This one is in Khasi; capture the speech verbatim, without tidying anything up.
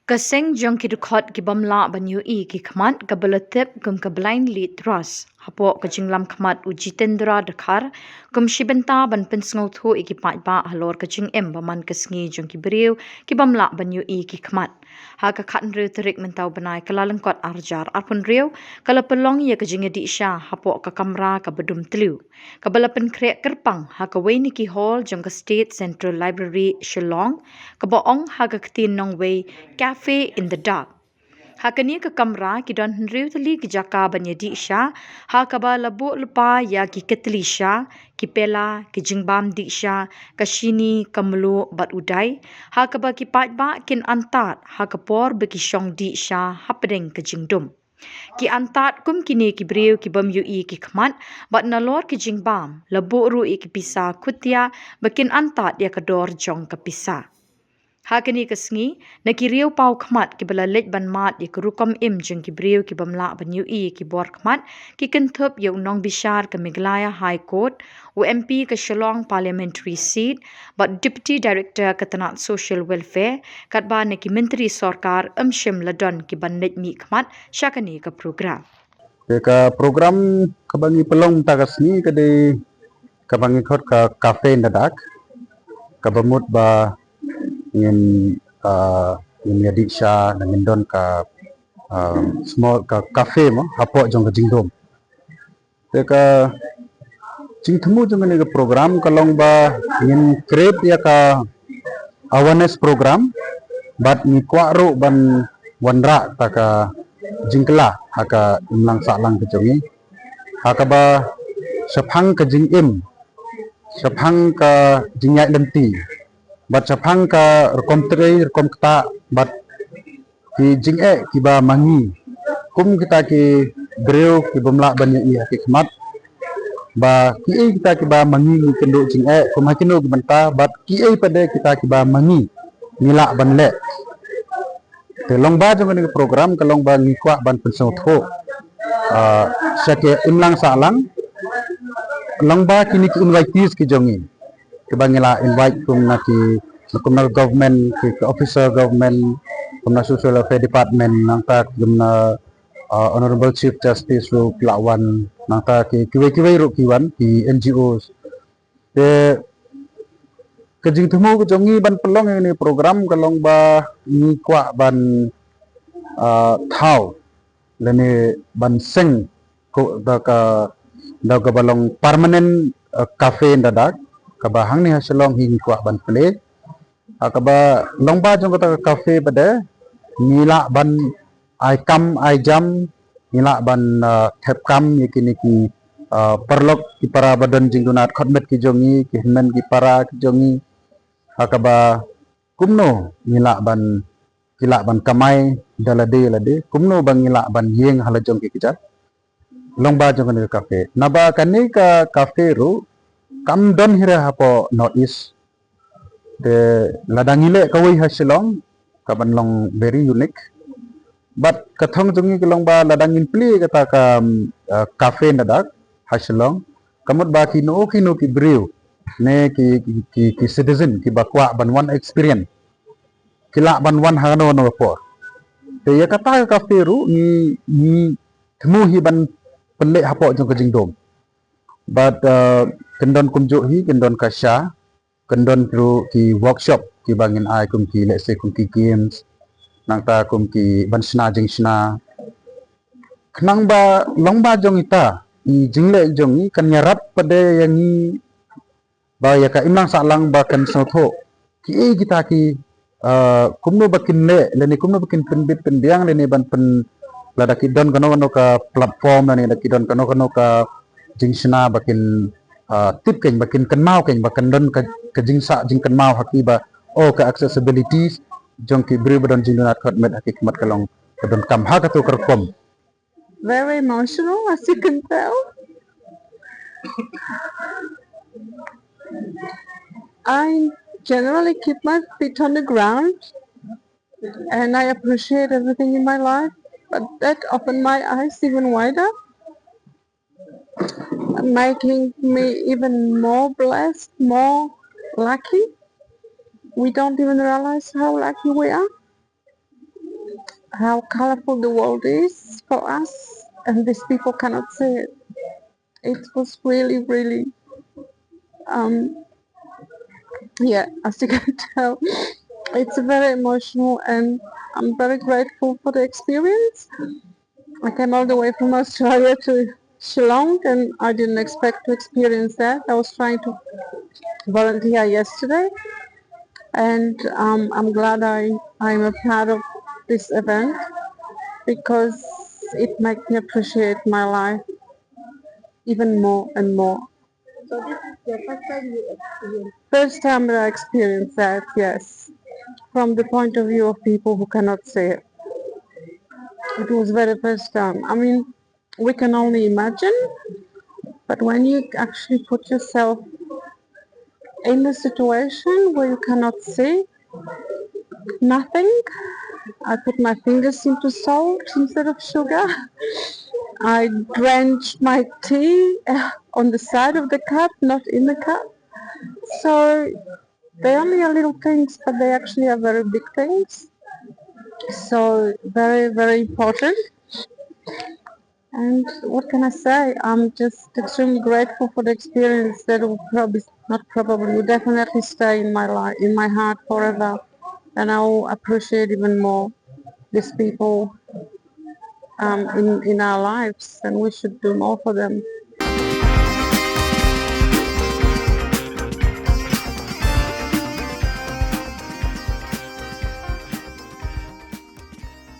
Ka seng jong ki dkhot ki bym lah ban ïohi ki khmat kaba la tip kum ka Blind Lead Trust, hapoh ka jinglam khmat u Jitendra Dkhar, kum shi bynta ban pynsngewthuh ïa ki paidbah halor ka jingim ba man ka sngi jong ki briew ki bym lah ban ïohi ki khmat. Ha ka khathynriew tarik mynta u bnai Kyllalyngkot arhajar arphew hynriew, ka la pynlong ïa ka jingïadih sha hapoh ka kamra kaba dum tliw, kaba la pynkhreh kyrpang ha kawei na ki hall jong ka State Central Library Shillong, kaba ong ha ka ktien nongwei Cafe in the Dark. Ha kane ka kamra ki don hynriew tylli ki jaka ban ïadih sha, ha kaba la buh lypa ïa ki kytli sha, ki pela, ki jingbam dih sha, ka shini, ka mluh bad u dai, ha kaba ki paidbah kin antad ha ka por ba ki shong dih sha hapdeng ka jingdum. Ki antad kum kine ki briew ki bym ïohi ki khmat, bad nalor ki jingbam la buh ruh ïa ki pisa khutia ba kin antad ïa ka dor jong ka pisa. Ha kane ka sngi, na ki riew paw khmat kiba la leit ban mad ïa ka rukom im jong ki briew ki bym lah ban ïohi ki bor khmat, ki kynthup ïa u nongbishar ka Meghalaya High Court, u M P ka Shillong Parliamentary Seat, bad Deputy Director ka tnat Social Welfare, katba na ki myntri sorkar ym shym la don ki ban leit mih khmat sha kane ka program. Te ka program kaba ngi pynlong mynta ka sngi ka dei kaba ngi khot ka Cafe in the Dark, kaba mut ba ngin, ah, ngin ïadih sha, ngin don ka, ah, small, ka cafe mo hapoh jong ka jingdum. Te ka jingthmu jong kane ka program ka long ba ngin create ïa ka awareness program, bad ngi kwah ruh ban wanrah ta ka jingkylla ha ka imlang sahlang ka jong ngi, ha kaba shaphang ka jingim, shaphang ka jingïaid lynti, bad shaphang ka rukom trei, rukom ktah, bad ki jingeh kiba ma ngi kum kita ki briew ki bym lah ban ïohi ha ki khmat, ba kiei kita kiba ma ngi ngi kynduh jingeh kum ha kino ki bynta, bad kiei pat de kita kiba ma ngi ngi lah ban leh. Te long ba jong kane ka program ka long ba ngi kwah ban pynsngewthuh, ah, sha ki imlang sahlang, long ba kine ki invitees ki jong ngi, kiba ngi la invite kum na ki, kum na government, ki, ki officer government, kum na social welfare department, nangta kum na, ah, Honorable Chief Justice ruh ki la wan, nangta ki, kiwei kiwei ruh ki wan, ki N G Os. Te ka jingthmu ka jong ngi ban pynlong ïa kane program ka long ba ngi kwah ban, ah, thaw lane ban seng ko da ka, da kaba long permanent, eh, cafe in the dark, kaba hangne ha Shillong hi ngi kwah ban plie. Ha kaba long ba jong kata ka cafe pat de ngi lah ban ai kam ai jam, ngi lah ban, eh, thep kam ïa kine ki, eh, paralok ki para ba don jingduna khot met ki jong ngi, ki hynmen ki para ki jong ngi. Ha kaba kumno ngi lah ban, ki lah ban kamai da lade lade, kumno ba ngi lah ban ïeng ha la jong ki kjat. Long ba jong kane ka cafe. Naba kane ka cafe ruh kam don hi re hapoh North East. Te lada ngi leh kawei ha Shillong, ka ban long very unique. Bad ka thong jong ngi ka long ba lada ngin plie kata ka, um, uh, cafe in the dark ha Shillong, ka mut ba kino kino ki briew ne ki, ki, ki, ki citizen kiba kwah ban wan experience, ki lah ban wan ha kano kano ka por. Te ïa kata ka cafe ruh ngi, ngi thmu hi ban pynleh hapoh jong ka jingdum. Bad, uh, kin don kumjuh hi, kin don ka sha, kin don ruh ki workshop kiba ngin ai kum ki, let's say, kum ki games, nangta kum ki ban shna jingshna. Khnang ba long ba jong ita i jingleh jong ngi kan ïarap pat de ïa ngi ba ïa ka imlang sahlang ba kan sngewthuh kiei kita ki, uh, kumno ba kin leh lane kumno ba kin pynbit pynbiang lane ban pyn, lada ki don kano kano ka platform lane lada ki don kano kano ka jingshna ba kin, uh, tip kein, ba kin kynmaw kein, ba kan don ka, ka jingsah jingkynmaw ha ki ba, oh, ka accessibility jong ki briew ba don jingduna khot met ha ki khmat ka long ka donkam ha kato ka rukom. Very emotional, as you can tell. I generally keep my feet on the ground and I appreciate everything in my life, but that opened my eyes even wider, making me even more blessed, more lucky. We don't even realize how lucky we are. how colorful the world is for us, and these people cannot see it. It was really, really, um, yeah, as you can tell, it's very emotional, and I'm very grateful for the experience. I came all the way from Australia to Shillong, and I didn't expect to experience that. I was trying to volunteer yesterday, and um, I'm glad I, I'm a part of this event because it makes me appreciate my life even more and more. So this is the first time you experience. First time that I experienced that, yes. From the point of view of people who cannot see it. It was very first time. I mean, we can only imagine, but when you actually put yourself in the situation where you cannot see nothing, I put my fingers into salt instead of sugar. I drench my tea on the side of the cup, not in the cup. So they only are little things, but they actually are very big things. So very, very important. And what can I say? I'm just extremely grateful for the experience that will probably, not probably, will definitely stay in my life, in my heart forever. And I will appreciate even more these people um, in, in our lives, and we should do more for them.